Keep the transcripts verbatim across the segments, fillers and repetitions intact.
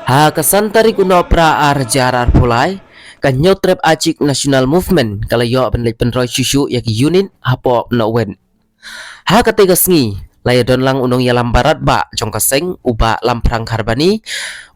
Ha ka san tarik u Nohprah ar hajar arphew lai, ka Hynñiewtrep Achik National Movement ka la ïoh ban leit pynroi shuh shuh ïa ki unit hapoh Nongwet. Ha katei ka sngi la ïadon lang u nongïalam barat bah jong ka seng u Bah Lamphrang Kharbani,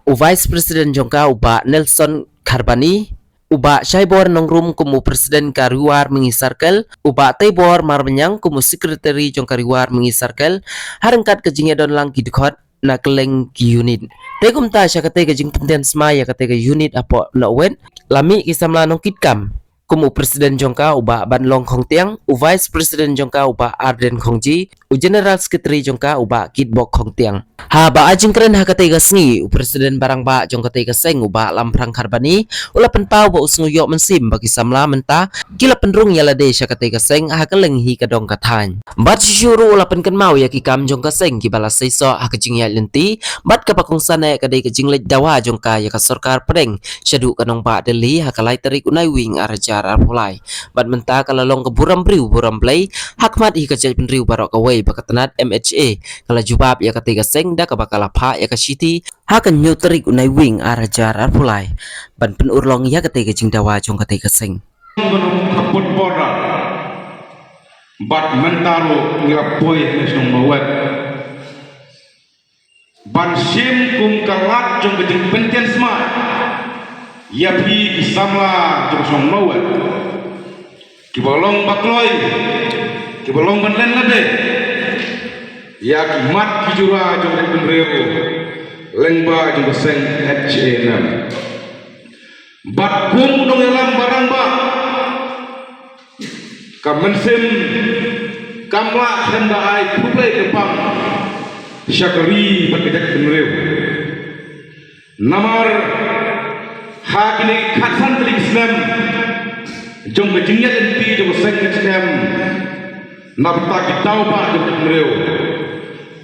u Vice President jong ka u Bah Nelson Kharbani, u Bah Shaibor Nongrum kum u President ka Ri War Mengi Circle, u Bah Teibor Marbaniang kum u Secretary jong ka Ri War Mengi Circle, ha ryngkat ka jingïadon lang ki dkhot na kylleng ki unit. Te kumta sha katei ka jingpyntian smai ïa katei ka unit hapoh Nongwet, la mih ki samla nongkitkam kum u President jong ka u Bah Banlong Khongtiang, u Vice President jong ka u Bah Arden Khongji, u General Secretary jong ka u Bah Kitbok Khongtiang. Haba ai jingkren ha katei ka sngi, u President barangbah jong katei ka seng u Bah Lamphrang Kharbani u la pynpaw ba u sngew ïoh mynsiem ba ki samla mynta ki la pynrung ïa lade sha katei ka seng ha kylleng hi ka dong ka thaiñ. Bad shuh shuh ruh u la pynkynmaw ïa ki kam jong ka seng kiba la seisoh ha ka jingïaid lynti bad kaba kongsan eh ka dei ka jingleit dawa jong ka ïa ka sorkar pdeng shaduh ka nongbah Delhi ha ka lai tarik u Naiwieng ar hajar arphew lai. Bad mynta ka la long ka burom briew burom Blei ha khmat hi ka jaitbynriew baroh kawei ba ka tnat M H A ka la jubab ïa katei ka seng da kaba ka la phah ïa ka shithi ha ka hynñiew tarik u Naiwieng ar hajar arphew lai ban pynurlong ïa katei ka jingdawa jong katei ka seng. Ka put border bad mynta ruh ngi la poi ha shnong Nongwet ban shim kum ka lad jong ka jingpyntian smai ïa phi ki samla jong shnong Nongwet kiba long ba kloi, kiba long ban len lade ïa ki mat ki jura jong ka jaitbynriew lyngba jong ka seng H A N M. Bad kum u nongïalam barangbah, ka mynsiem kam lah khlem da ai khublei kyrpang sha ka ri bad ka jaitbynriew. Namar ha kine ki khatsan tylli ki snem jong ka jingïaid lynti jong ka seng H A N M, na bynta ki daw bah jong ka jaitbynriew,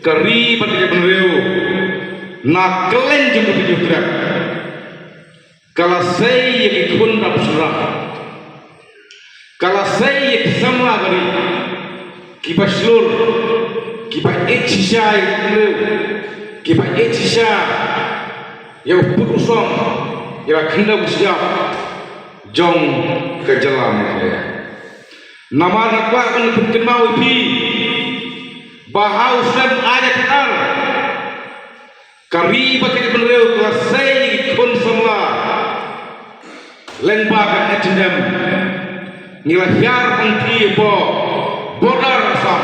ka ri bad ka jaitbynriew na kylleng jong ka Hynñiewtrep ka la sei ïa ki khun dap shynrang, ka la sei ïa ki samla ka ri kiba shlur, kiba ïeit shisha ïa ki briew, kiba ïeit shisha ïa u pud u song, ïa ka khyndew ka shyiap jong ka jylla Meghalaya. Namar nga kwah ban pynkynmaw ïa phi ba ha u snem ar hajar khatar ka ri bad ka jaitbynriew ka la sei ïa ki khun samla lyngba ka H A N M. Ngi la hiar hangtei hapoh border Assam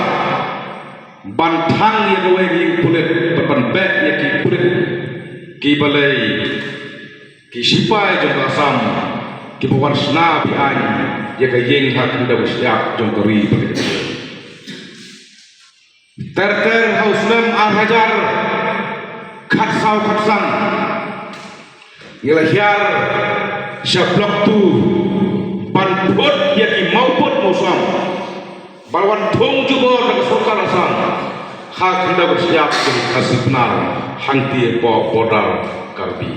ban thang ïa kawei ka ïing pulit bad ban beh ïa ki pulit kiba lei, ki shipai jong ka Assam kiba wan shna be-aiñ ïa ka ïing ha khyndew shyiap jong ka ri bad ka jaitbynriew. Ter ter ha u snem ar hajar khatsaw khatsan ngi la hiar sha Block two ban phut ïa ki mawpud mawsam ba la wan thung jubor da ka sorkar Assam ha khyndew shyiap jong ka Khasi Pnar hangtei hapoh border Karbi.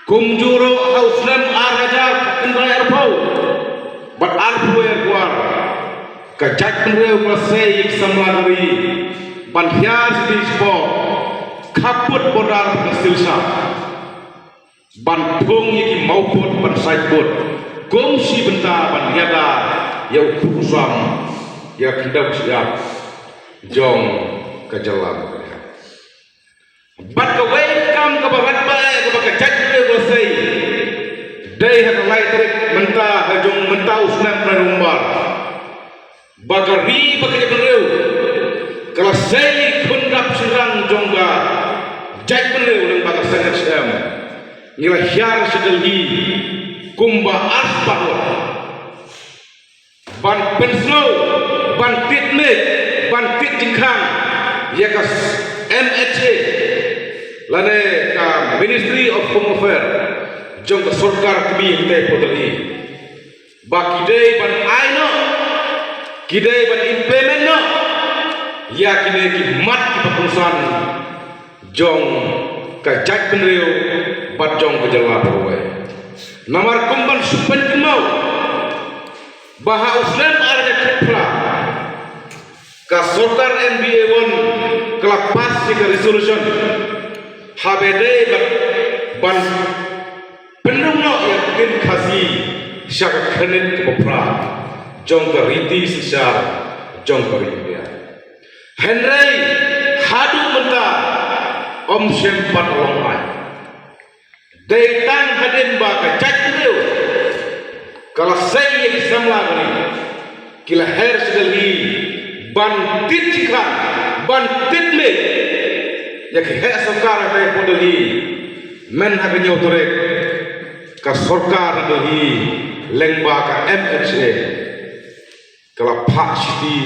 Kumjuh ruh ha u snem ar hajar khyndai arphew bad arphew wei arphew ar ka jaitbynriew ka la sei ïa ki samla ka ri ban hiar sha ki spot khappud border ka Silsha ban thung ïa ki mawpud ban saitpud kum shi bynta ban ïada ïa u pud u sam ïa ka khyndew shyiap jong ka jylla. Bad kawei ka kam kaba rat bha kaba ka jaitbynriew ka la sei dei ha ka lai tarik mynta, ha jong mynta u snem November, ba ka ri bad ka jaitbynriew ka la sei khun dap shynrang jong ka jaitbynriew lyngba ka seng H A N M. Ngi la hiar sha Delhi kumba arspah ngut ban pynsngew, ban tied miej, ban tied jingkhang ïa ka M H A lane ka Ministry of Home Affairs jong ka sorkar kmie hangtei hapoh Delhi ba ki dei ban ai noh, ki dei ban implement noh ïa kine ki mat kiba kongsan jong ka jaitbynriew bad jong ka jylla baroh kawei. Namar kum ban shu pynkynmaw ba ha u snem ar hajar khatphra ka sorkar N D A one ka la pass ïa ka resolution Haba dei ban, ban pynrung noh ïa ka ktien Khasi sha ka khyrnit kaba phra jong ka riti synshar jong ka ri India. Hynrei haduh mynta ym shym pat long ai. Dei tang hadien ba ka jaitbynriew ka la sei ïa ki samla ka ri, ki la her sha Delhi ban tied jingkhang, ban tied miej ïa ki heh sorkar ha Delhi. Myn ha ka hynñiew tarik, ka sorkar Delhi lyngba ka M H A ka la phah shithi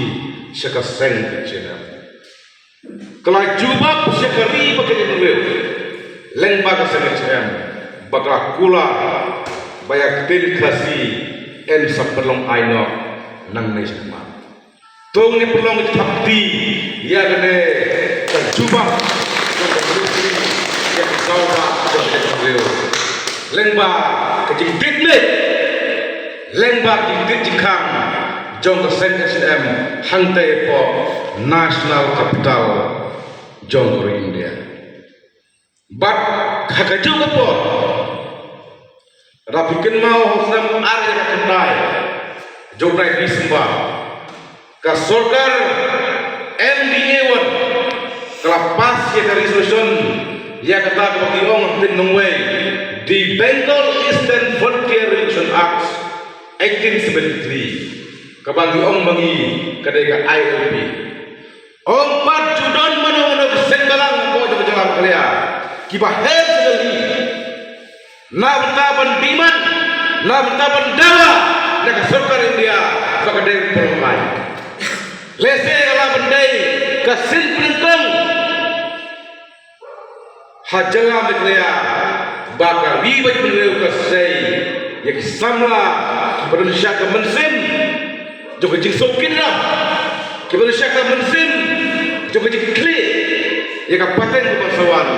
sha ka seng H A N M. Ka la jubab sha ka ri bad ka jaitbynriew lyngba ka seng H A N M ba ka la kular ba ïa ka ktien Khasi yn sa pynlong ai noh nangne shakhmat. To ngin pynlong thapti ïa kane ka jubab jong ka jaitbynriew ïa ka daw ba jong ka jaitbynriew lyngba ka jingtied miej, lyngba ka jingtied jingkhang jong ka seng H A N M hangtei hapoh National Capital jong ka ri India. Bad ha kajuh ka por, lada phi kynmaw ha u snem ar hajar khyndai, jong u bnai December, ka sorkar M D A one ka la pass ïa ka resolution ïa kata kaba ki ong ha ktien nongwei, the Bengal Eastern Frontier Regulation Act eighteen seventy-three, kaba ki ong ma ngi ka dei ka I L P. Ym pat ju don mano mano ki seng balang hapoh jong ka jylla Meghalaya kiba her sha Delhi na bynta ban demand, na bynta ban dawa na ka sorkar India ba ka dei ban pynlong ai. Lehse ka la ban dei ka sien pynlong ha jylla Meghalaya ba ka ri bad ka bynriew ka sei ïa ki samla kiba don sha ka mynsiem jong ka jingsuk kynrap, kiba don sha ka mynsiem jong ka jingkhlieh ïa ka pateng ka bangsawan.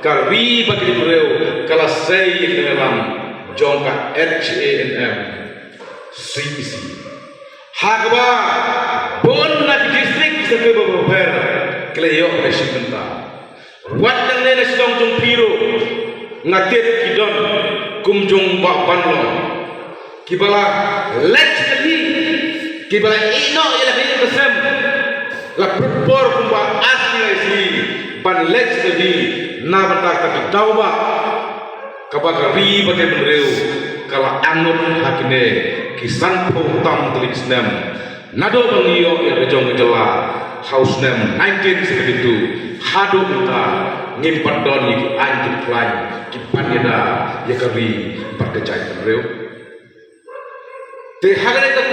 Ka ri bad ka bynriew ka la sei ïa ka nongïalam jong ka H A N M C E C, ha kaba bun na ki district ki seng ba bapher ki la ïoh ka shim bynta. Wat nangne na shnong jong phi ruh nga tip ki don kum jong Bah Banlong kiba la leit sha Delhi, kiba la ïeh noh ïa la ka ïing ka sem, la pynpor kumba ar sngi lai sngi ban leit sha Delhi na bynta kata ka daw ba kaba ka ri bad ka bynriew ka la angnud ha kine ki sanphew tam tylli ki snem. Naduh ba ngi ïoh ïa ka jong ka jylla ha u snem nineteen seventy-two haduh mynta ngim pat don ïa ki aiñ ki khlaiñ kiban ïada ïa ka ri bad ka jaitbynriew. Te ha kane ka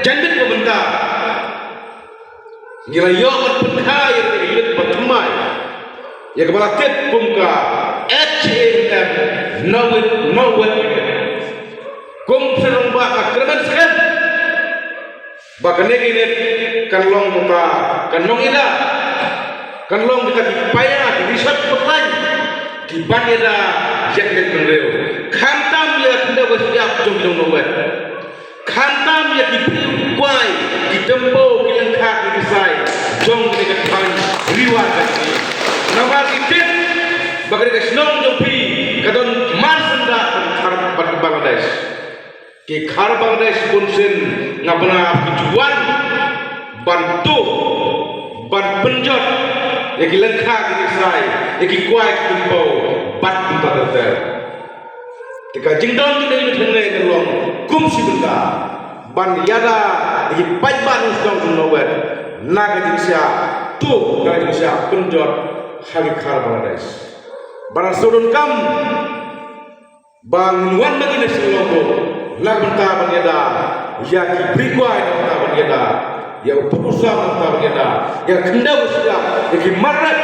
janmiet ba mynta ngi la ïoh ban pynkha ïa ka unit ba thymmai ïa kaba la tip kum ka H A N M Nowit Nowit. Kum shnong ba ka kyrmen skhem ba kane ka unit kan long ba ka nongïada, kan long ba ki paia, ki rishot ba khlaiñ kiban ïada ïa ka jaitbynriew. Khamtam ïa ka khyndew ka shyiap jong ki nong Nowit, khamtam ïa ki briew kwai, ki tempo, ki lyngkha, ki ksai jong kane ka thaiñ Ri War ka jong ngi. Namar ngi tip ba kane ka shnong jong phi ka don marsyndah bad Bangladesh. Ki khar Bangladesh bunsien nga bna ki ju wan ban tuh, ban pynjot ïa ki lyngkha, ki ksai, ïa ki kwai, ki tempo bad kumta ter ter. Te ka jingdon jong ngi hangne ka long kum shi bynta ban ïada ïa ki paidbah nongshong shnong Nowit na ka jingshah tuh, na ka jingshah pynjot ha ki khar Bangladesh. Ba la shu donkam ba ngin wan ma ki na shnong ruh na ka bynta ban ïada ïa ki briew kwai, na ka bynta ban ïada ïa u pud u sam, na ka bynta ban ïada ïa ka khyndew ka shyiap, ïa ki mar rep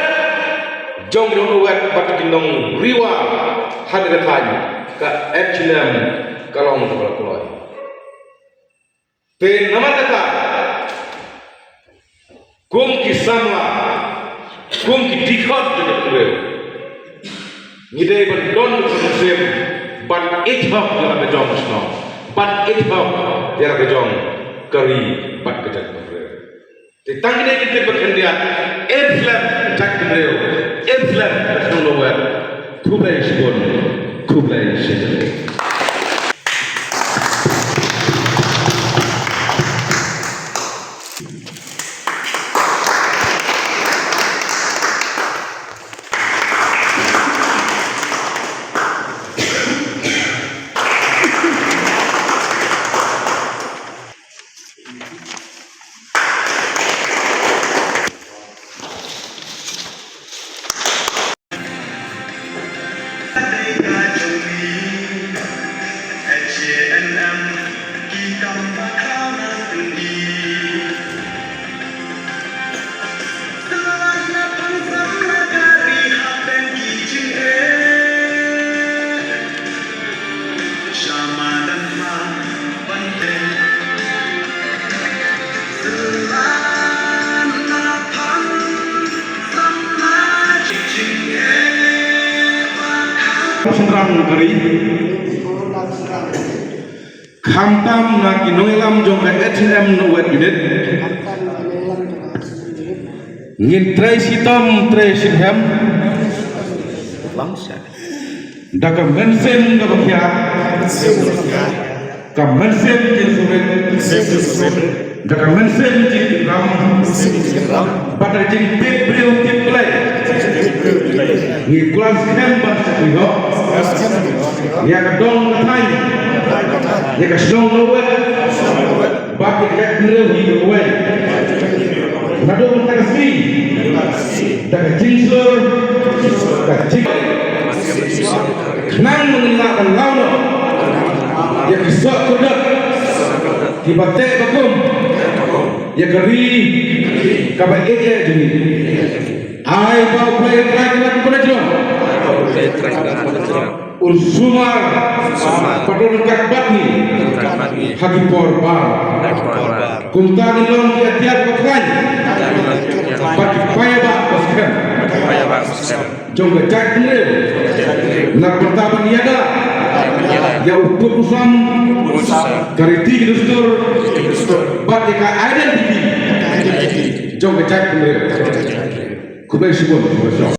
jong ki nong Nowit bad ki nong Ri War ha kane ka thaiñ. Ka H A N M ka long kaba la kloi. Te namar kata kum ki samla, kum ki dkhot jong ka jaitbynriew, ngi dei ban don ka mynsiem ban ïeit hok ïa la ka jong ka shnong, ban ïeit hok ïa la ka jong ka ri bad ka jaitbynriew. Te tang kine ki tip ba khyndiat, im slem ka jaitbynriew, im slem ka shnong Nowit, Khublei shibun. Khublei shibun. Synran ka ri. Khamtam na ki nongïalam jong ka H N M Nongwei Unit. Ngin trei shitom trei shihem. Da ka mynsiem kaba khia. Ka mynsiem jingsurit. Da ka mynsiem jingïalam. Bad da ka jingtip briew tip Blei. Ngi kular skhem ban sngewthuh ïa ka dong ka thaiñ, ïa ka shnong Nongwei, bad ïa ka jaitbynriew hi kawei. Naduh mynta ka sngi, da ka jingshlur, ka jing, khnang ba ngin lah ban law noh ïa ki soh kordor kiba teh ba kum ïa ka ri kaba ïeit jong ngi. Ai ba U Blei Trai Kynrad U Blei jong. Un sumar. Sumar. Bad un ryngkat bad ngi. Ryngkat bad ngi. Ha ki por baroh. Ha ki por baroh. Kumta ngin long ki atiar ba khlaiñ. Bad ki paidbah ba skhem. Bad ki paidbah ba skhem. Jong ka jaitbynriew. Na ka bynta ban ïada ïa u kut u sam, ka riti ka dustur, bad ïa ka identity jong ka jaitbynriew. Khublei shibun, khublei shibun.